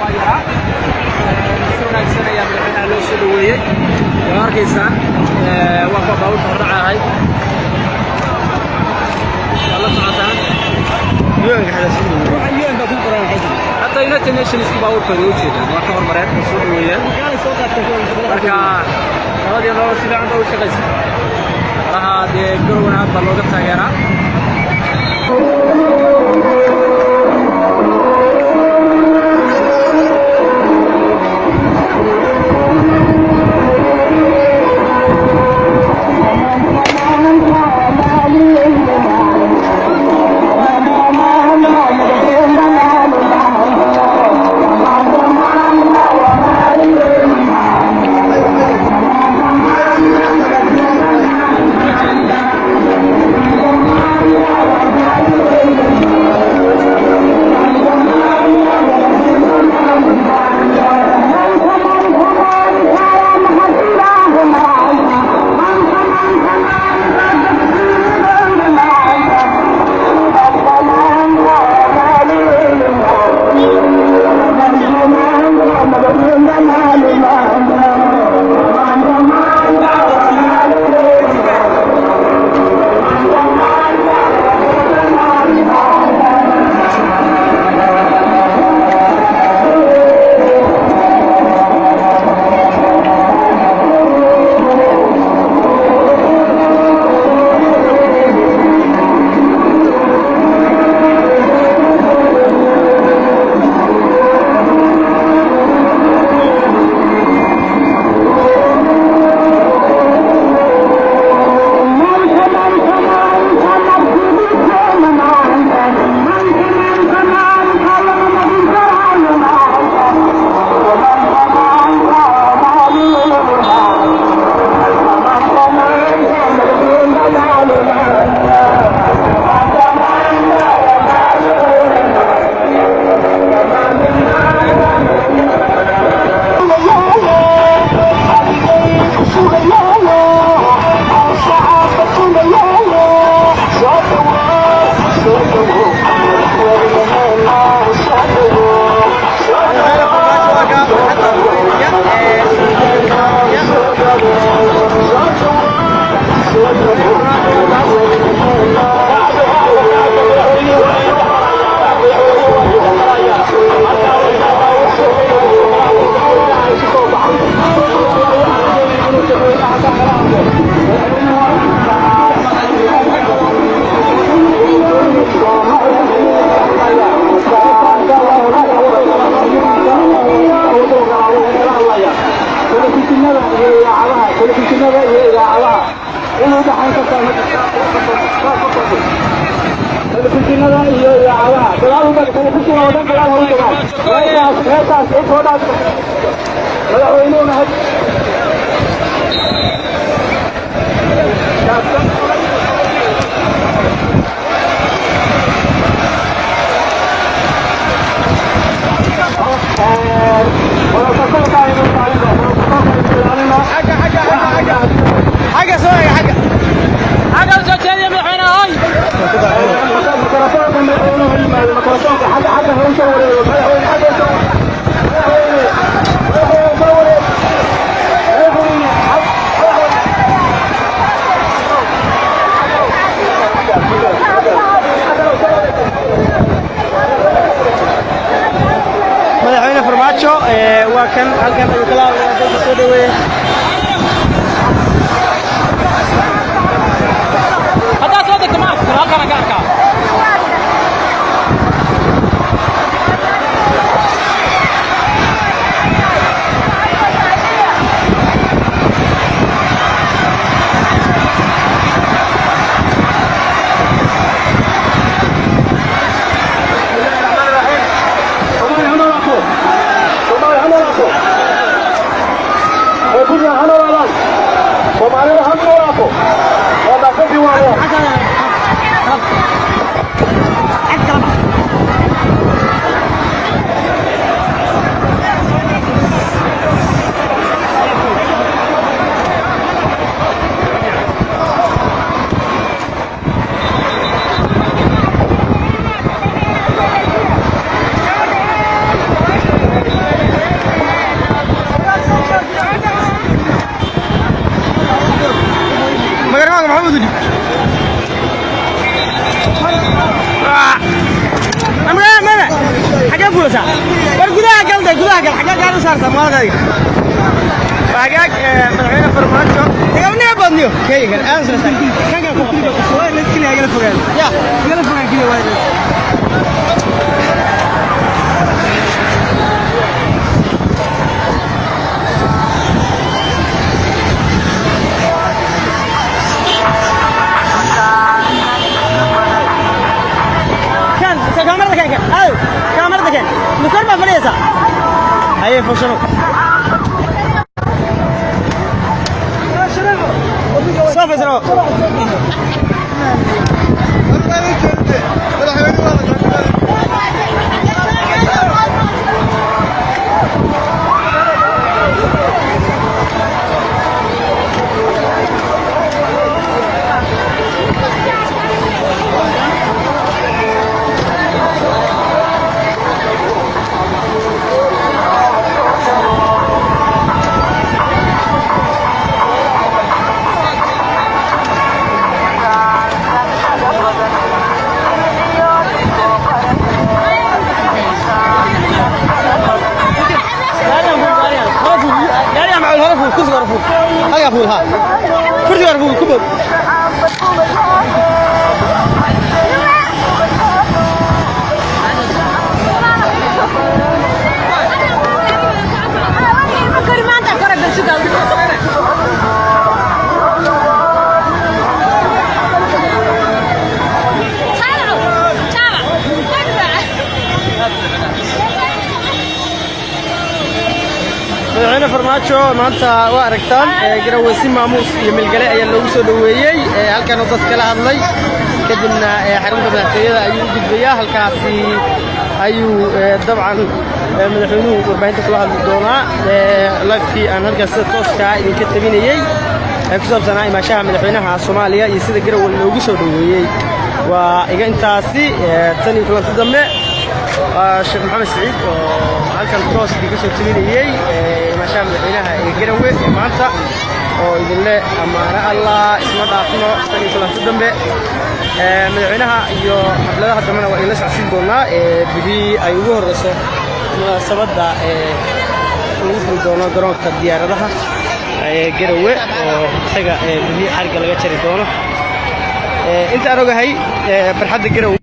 Waa yaraa si wanaagsan ayaa madaxweynaha loo soo dhoweeyey. Waa arkaysaan, waa kuwa baabuurta hordhaca ahay, waa la socotaan. Hataa United Nationski baabuurkooda u jeedaan waa ka hormareen oo soo dhoweeyeen. Marka nabadii nolol si fiican ba u shaqaysa malaha dee, Garowana aad baa looga taageeraa. Telefishinada iyo idaacadaha inuu dhaxayn kartaa ma telefishinada iyo idaacadaha gadaal u dhag, telefishin oo dhan gadaal ha u tagaan. Meeshaas, meeshaas cid soo dhaaf madaxweynuhuna ha. Protocolka aynu ilaalino, protocolka aynu ilaalino. Xagga soo ega, xagga. Xagga u soo jeediya madaxweynaha, hoy. Mikrofoonka madaxweynuhu ha yimaado, mikrofoonka xagga, xagga ha u soo wareego madaxweyne, xagga soo, madaxweyne, madaxweyne soo wareeg, madaxweyne, madaxweyne. Madaxweyne Farmaajo waa kan halkan ayuu kala hadlayaa dadka soo dhaweeyey. Haddaad soo degto ma arki karo, halkaan ka arkaa. Soomaali ha noolaato, Soomaali ha noolaato, reer Puntland ha noolaadaan, Soomaalida ha noolaato. Waa maasantii waayo. Duubaysaa? War gudaha gal de, gudaha gal. Xaggaa gaari u saartaa maalkayga? Hagaag, madaxweyne Farmaajo igabniga badniyo keygan aan soo saar kan kan ku qabtay waa la kaliya igala fogaan ya igala fogaan kaliya waa. Kan kaamarada kan kan aw kaamarada kan mukor baa fadhiyaysaa. Haye, fushano soo fasano. Gaarigan macul hore fuul, kursiga hore fuul, halkaa fuul, ha, kursiga hore fuul, ku bood. Madaxweyne Farmaajo maanta waa aragtaan Garowe si maamuus iyo milgale ayaa loogu soo dhoweeyey. Halkan oo dad kala hadlay kadibna xarunta madaxtooyada ayuu u gudbayaa. Halkaasi ayuu dabcan madaxweynuhu warbaahinta kula hadli doonaa. Live-kii aan halkaas sida tooskaa idinka tabinayey ee ku saabsanaa imaashaha madaxweynaha Soomaaliya iyo sida Garowe loogu soo dhoweeyey waa iga intaasi. Tan iyo kulanti dambe, waa Sheekh Maxamed Saciid oo halkan toos idinka soo tabinayey imaashaha madaxweynaha ee Garowe ee maanta oo idinle amaano Allah, isma dhaafno. Tan iyo kulanti dambe, madaxweynaha iyo xafladaha dambena waa idinla socodsiin doonaa bidii ay ugu horreyso munaasabadda lagu furi doono garoonka diyaaradaha ee Garowe oo isaga bidii xarigga laga jari doono. Inta aan ogahay barxadda Garowe.